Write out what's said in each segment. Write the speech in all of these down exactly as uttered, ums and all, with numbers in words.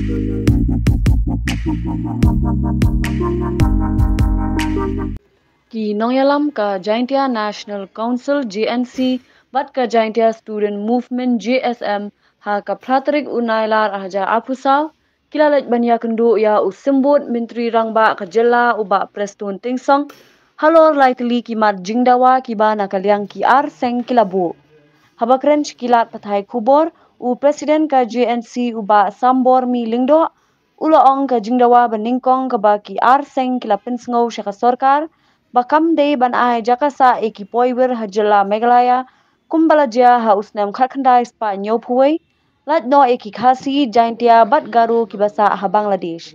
Ki nongïalam ka Jaintia National Council, J N C, bad ka Jaintia Student Movement, J S M, ha ka phra tarik u Nailar arhajar arphew saw, ki la leit ban ïakynduh ïa u Symbud Myntri Rangbah ka jylla u Bah Prestone Tynsong halor lai tylli ki mat jingdawa kiba na ka liang ki ar seng ki la buh. Haba kren sha ki lad pathai khubor, u President ka J N C u Bah Sambormi Lyngdoh u la ong ka jingdawa ba nyngkong kaba ki ar seng ki la pynsngew sha ka sorkar ba kam dei ban ai jaka sah ïa ki poiwir ha jylla Meghalaya kumba la jia ha u snem khatkhyndai spah hynñiewphew wei, lait noh ïa ki Khasi, Jaintia bad Garo kiba sah ha Bangladesh.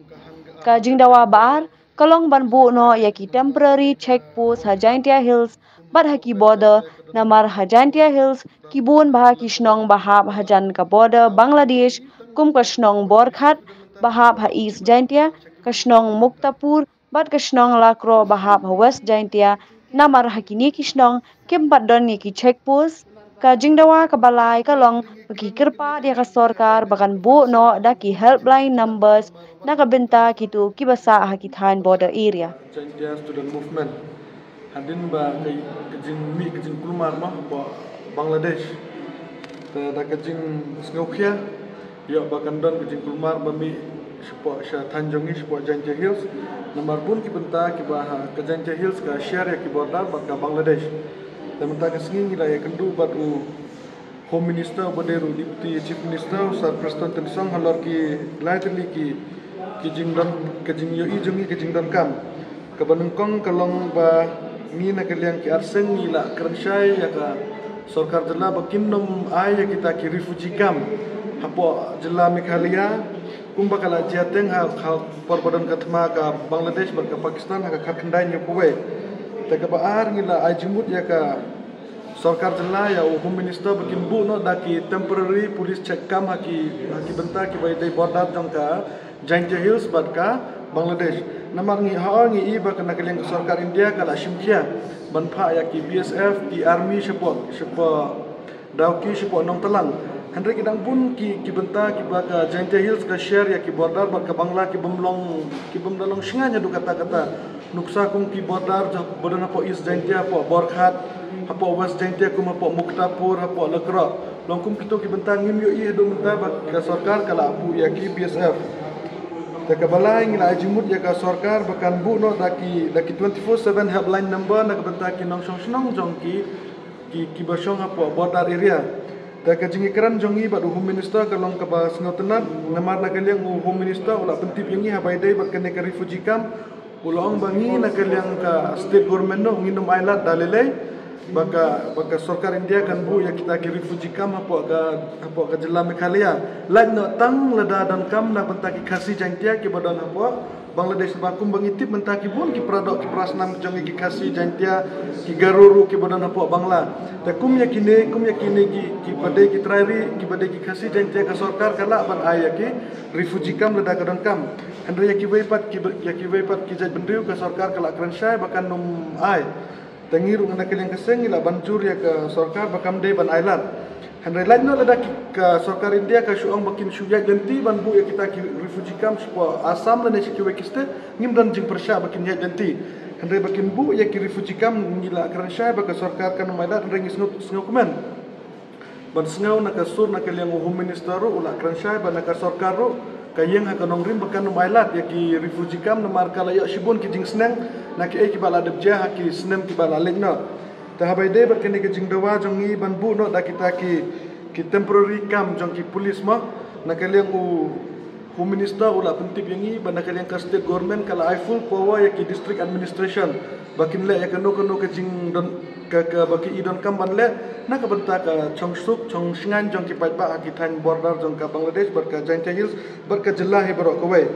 Ka jingdawa ba ar ka long ban buh noh ïa ki temporary check post ha Jaintia Hills bad ha ki border, namar ha Jaintia Hills ki bun bha ki shnong ba hap hajan ka border Bangladesh, kum ka shnong Borkhat ba hap ha East Jaintia, ka shnong Muktapur bad ka shnong Lakroh ba hap ha West Jaintia, namar ha kine ki shnong kim pat don ïa ki check post. Ka jingdawa kaba lai ka long ba ki kyrpad ïa ka sorkar ba kan buh noh da ki helpline numbers na ka bynta kito kiba sah ha ki thaiñ border area. Jaintia Student Movement. Hadien ba ka, ka jingmih ka jingkulmar ma ba Bangladesh. Te da ka jingsngewkhia ïoh ba kan don ka jingkulmar ba mih shapoh sha thaiñ jong ngi shapoh Jaintia Hills. Namar bun ki bynta kiba ha ka Jaintia Hills ka share ïa ki border bad ka Bangladesh. Te mynta ka sngi ngi la ïakynduh bad u Home Minister uba dei ruh Deputy Chief Minister u Sir Prestone Tynsong halor ki lai tylli ki, ki jingdon, ka jingïohi jong ngi ka jingdonkam. Kaba nyngkong ka long ba ngi na ka liang ki ar seng ngi la kren shai ïa ka sorkar jylla ba kin nym ai ïa kita ki refugee camp hapoh jylla Meghalaya, kumba ka la jia teng ha, ha por ba don ka thma ka Bangladesh bad ka Pakistan ha ka khatkhyndai hynñiewphew wei. Te kaba ar ngi la ai jingmut ïa ka sorkar jylla ïa u Home Minister ba kin buh noh da ki temporary police check camp ha ki, ha ki bynta kiba dei border jong ka Jaintia Hills bad ka Bangladesh. Namar ngi ha ngi i ba ka na ka liang ka sorkar India ka la shim khia ban phah ïa ki B S F, ki army shapoh, shapoh Dawki shapoh Nongtalang. Hynrei ki dang bun ki, ki bynta kiba ka Jaintia Hills ka share ïa ki border bad ka Bangla ki bym long, ki bym da long shngaiñ haduh katta katta. Nuksa kum ki border jong ba don hapoh East Jaintia, hapoh Borkhat, hapoh West Jaintia kum hapoh Muktapur, hapoh Lakroh. Long kum kito ki bynta ngim ïohi haduh mynta ba ka sorkar ka la buh ïa ki B S F. Te kaba lai ngi la ai jingmut ïa ka sorkar ba kan buh noh da ki, da ki twenty-four seven helpline number na ka bynta ki nongshong shnong jong ki, ki, kiba shong hapoh border area. Te ka jingïakren jong ngi bad u Home Minister ka long kaba sngewtynnat, namar na ka liang u Home Minister u la pyntip ïa ngi haba ïadei bad kane ka refugee camp. U la ong ba ngi na ka liang ka state government noh ngin nym ailad da lei lei ba ka, ba ka sorkar India kan buh ïa kita ki refugee camp hapoh ka, hapoh ka jylla Meghalaya. Lait noh tang lada donkam na bynta ki Khasi Jaintia kiba don hapoh Bangladesh, ba kumba ngi tip mynta ki bun ki para doh ki para snam jong ngi ki Khasi Jaintia, ki Garo ruh kiba don hapoh Bangla. Te kum ïa kine, kum ïa kine ki, kiba dei ki trai ri, kiba dei ki Khasi Jaintia ka sorkar ka lah ban ai ïa ki refugee camp lada ka donkam. Hynrei ïa kiwei pat ki, ïa kiwei pat ki jaitbynriew ka sorkar ka la kren shai ba kan nym ai. Te ngi ruh na ka liang ka seng ngi la ban jur ïa ka sorkar ba kam dei ban ailad. Hynrei lait noh lada ki, ka sorkar India ka shu ong ba kin shu ïaid lynti ban buh ïa kita ki refugee camp shapoh Assam lane sha kiwei ki state, ngim don jingpyrshah ba kin ïaid lynti. Hynrei ba kin buh ïa ki refugee camp ngi la kren shai ba ka sorkar kan nym ailad, hynrei ngi sngew, sngewkmen ban sngew na ka sur na ka liang u Home Minister ruh u la kren shai ba na ka sorkar ruh ka ïeng ha ka nongrim ba kan nym ailad ïa ki refugee camp namar ka la ïoh shibun ki jingsneng na kiei kiba la dep jia ha ki snem kiba la leit noh. Te haba ïadei bad kane ka jingdawa jong ngi ban buh noh da kita ki, ki temporary camp jong ki police mo, na ka liang u Home Minister u la pyntip ïa ngi ba na ka liang ka state government ka la ai full power ïa ki district administration ba kin leh ïa kano kano ka jingdon ka, ka ba ki i donkam ban leh na ka bynta ka chongsuk chongshngaiñ jong ki paidbah ha ki thaiñ border jong ka Bangladesh bad ka Jaintia Hills bad ka jylla hi baroh kawei.